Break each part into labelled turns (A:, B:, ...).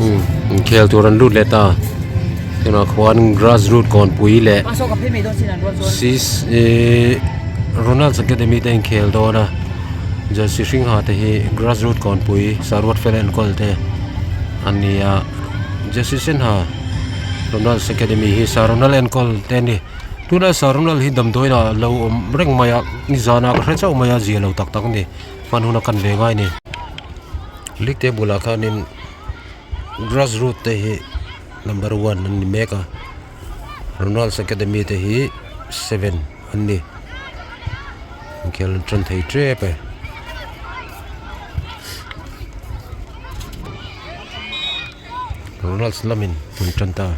A: Umm inkhel tur an lut leh ta tunah khuan grass root kawnpui leh Ronald's Academy te inkhel dawn a jersey hring ha te hi grass root kawnpui saruat fel enkawl te an ni a jersey sen ha Ronald's Academy hi Sir Ronald enkawl te a ni tunah Sir Ronald hi damdawiin ah lo awm reng mai a nizanah ka hre chauh mai a zia lo tak tak a ni hman hun a kan ve ngai a ni. League table ah khanin grass root te hi number one an ni mek a Ronald's academy te hi seven an ni inkhel an tan thei tep e. Ronald's lamin an tan ta.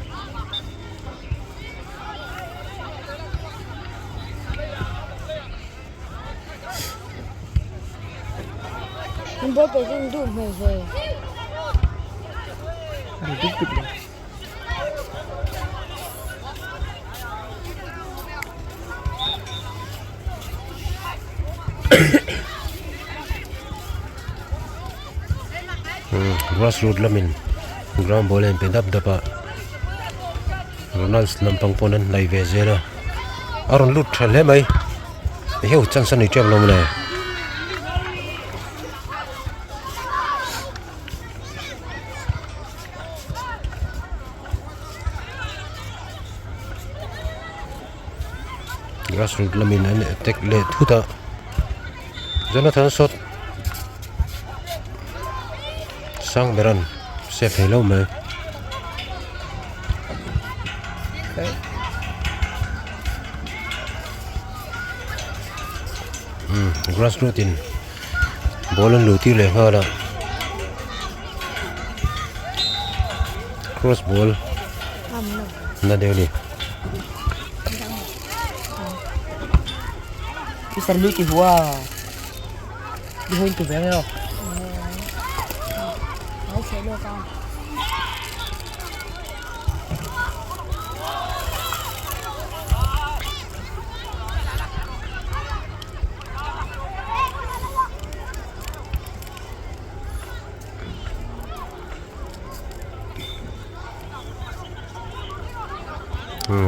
A: Grass root lamin ground ball a inpe dap dap a Ronald's lampang pawn an hnai ve zel a a rawn lut tha hle mai. Eheu chance a nei tep lo mawle. Grass root lamin an attack leh thut a Jonathan shot sang beran save thei lo mai. Grass root in ball an luh tir leh nghal a cross ball na deuh a ni.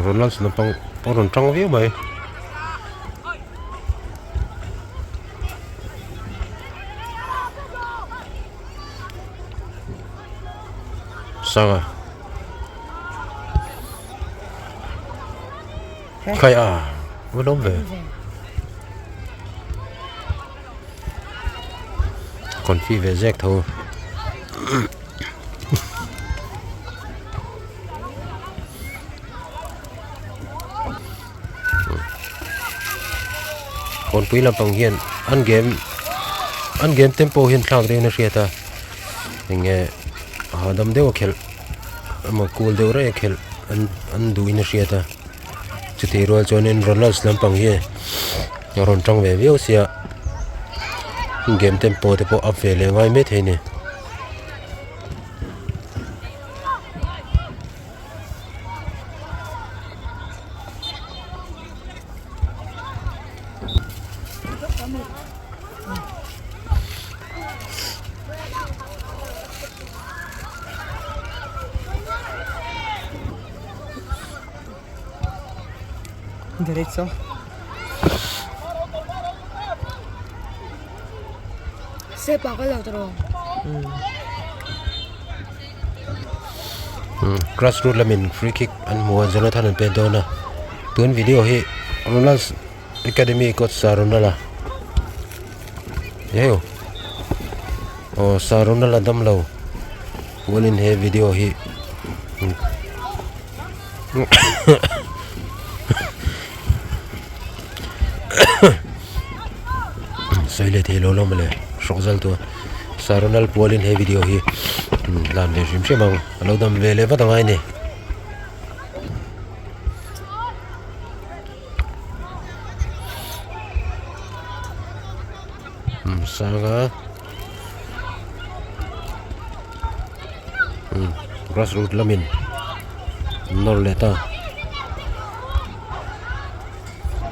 A: Ronald naupang a rawn tang viau mai. Sanga Khai a va lawm ve Confi ve zek tho Kawnpui lampang hian an game an game tempo hian thlak deuhin a hriat a eng nge hahdam deuh a khelh emaw cool deuh reng a khelh an an duhin a hriat a chutih rual chuanin Ronalds lampang hi a rawn tang ve viau sia game tempo te pawh up ve leh ngai maithei a ni.
B: Diretso.
C: Step ah ka lo tawh.
A: Grass root lamin free kick an hmu a Jonathan an pet dawn a tun video hi Ronald's Academy coach Sir Ronald a heu aw Sir Ronald a damlo puanin he video hi sawi leh thei lo lo mawle hrawk zal tur Sir Ronald pualin he video hi lan ve hrim hrim ang a lo dam ve leh vat angai a ni. Sanga grass root lamin an nawr leh ta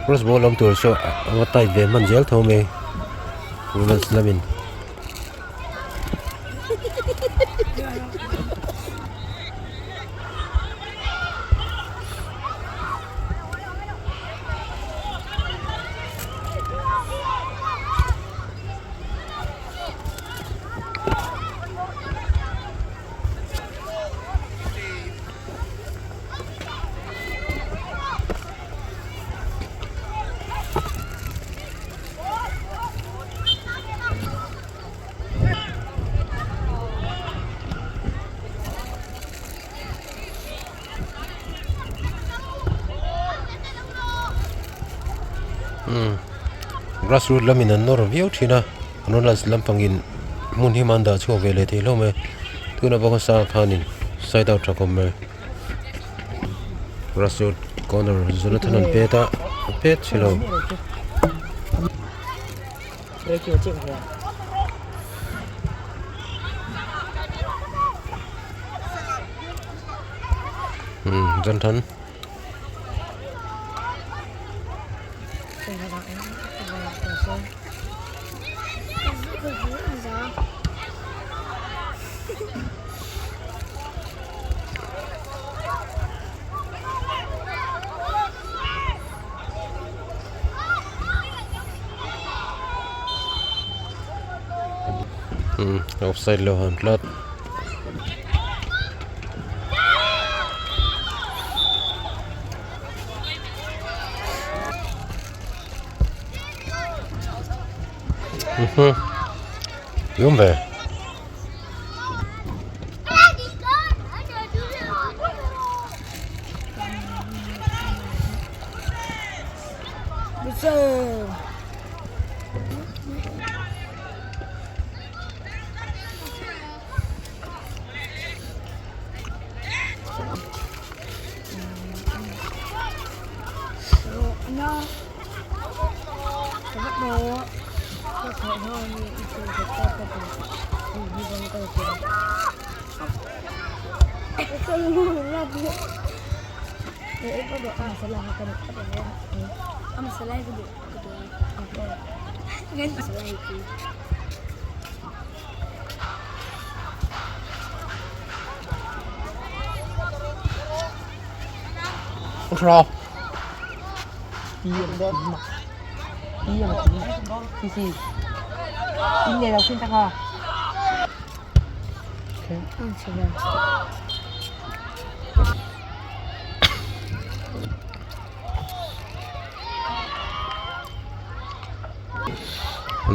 A: cross ball awm tur saw a va tight ve hman zel tho mai women's lamin. Grassroot lamin an nawr viau thin a, Ronalds lampangin hmun hi an dah chhuak ve leh thei hlawm e. Tunah bawk a sang khanin side out tha kawm mai. Grassroot corner Jonathan an pet a, a pet chhe lo. Jonathan. Offside lo han tlat. Yum ve.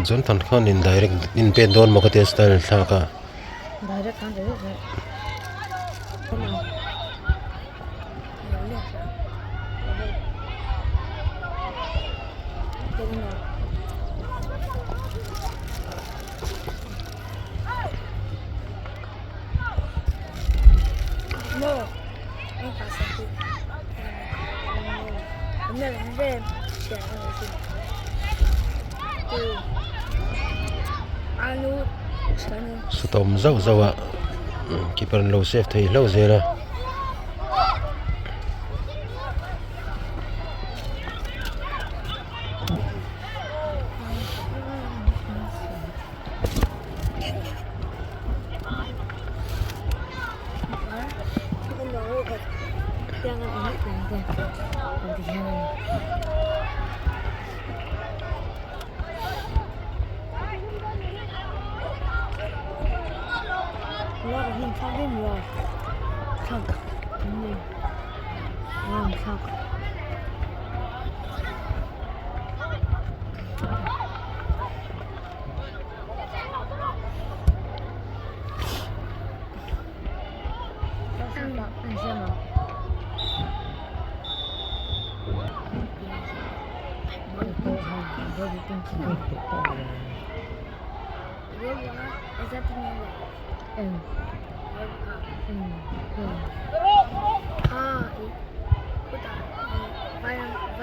A: Jonathan khanin direct in pen dawn maw ka tia style thlak a. Sawtawm zauh zauh a keeper an lo save thei hlauh zel a.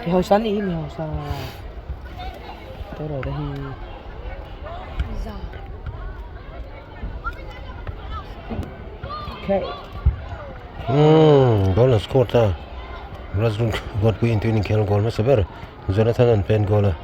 B: Mi hausa anih hi mi hausa tawrawl te hi.
A: Umm goal an score ta Rajrun Ruatpui in tuin inkhel goal hmasa ber Jonathan an pen goal a.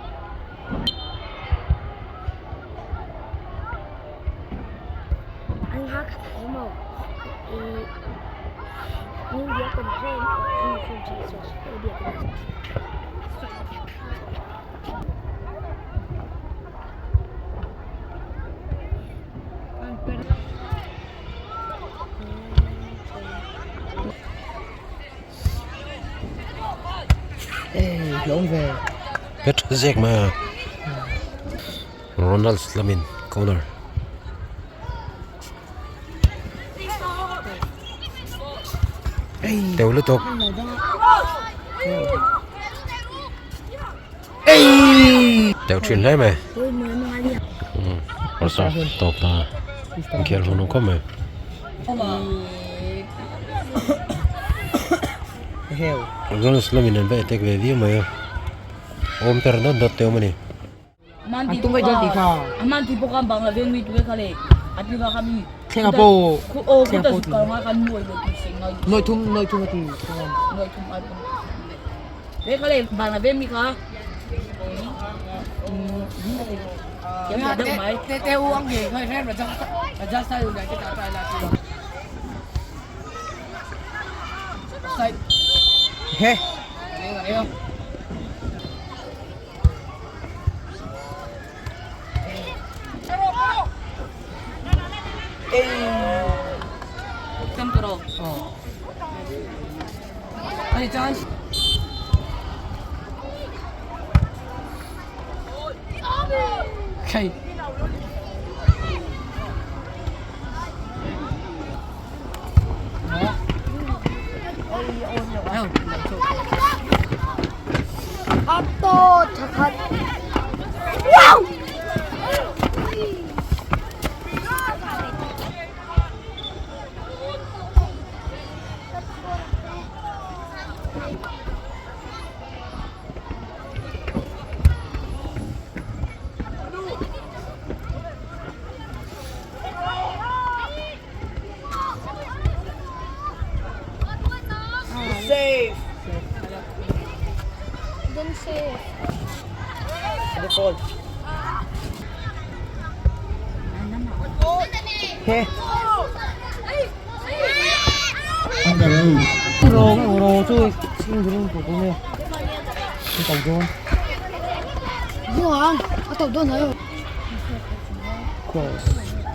A: Pet zek mai a Ronald lamin corner. Teu lutuk. Teuh thin hle mai. First half tawp ta inkhel hun awm khawp mai. Ronalds lamin an va attack ve viau mai a, awm per dawt dawt te awm a ni.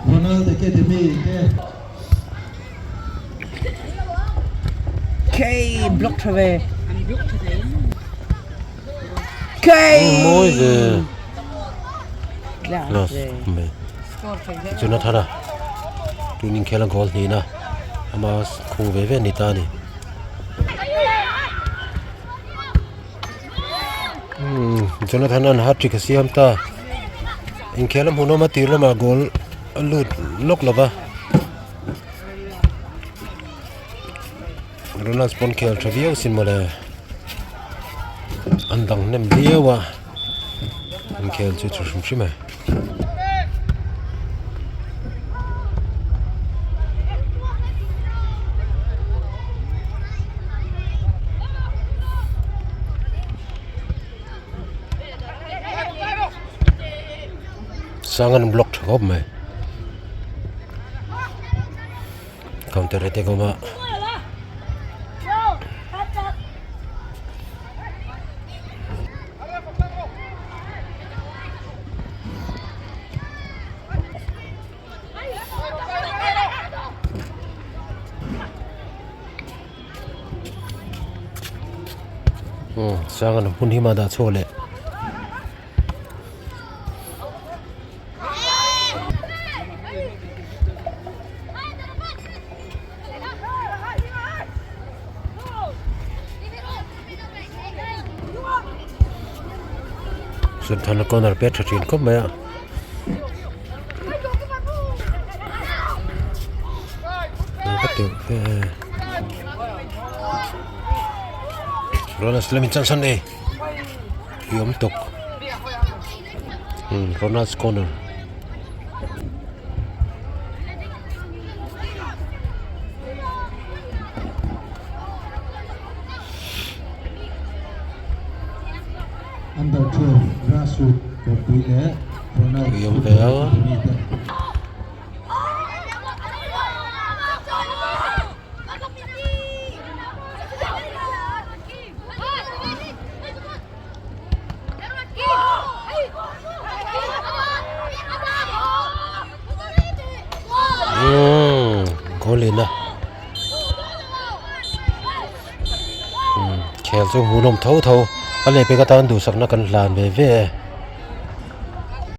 D: Ronald Academy te.
B: K block tha ve. K.
A: Mawi ve. Last mai. Jonathana tunin khel a goal hnihna ama khung ve ve a ni ta a ni. Jonathan an hat trick a siam ta inkhel a hmuhnawm a tir lamah goal a lut lawk lo va Ronalds pawn khel tha viau sin mawle an dang hnem viau a inkhel chu tha hrim hrim e. Sang an block tha khawp mai counter attack awm a. Sang an hmun hi mah dah chhuak leh. Sumthana corner pet tha thin khawp mai a. Ronald Slamin chance an nei. I awm tawk. Ronald's corner.
D: Under 12 grassroot Kawpui leh Ronald Football Academy te.
A: Goal in a khel chu hmuhnawm tho tho a lehpek atan duhsakna kan hlan ve ve e.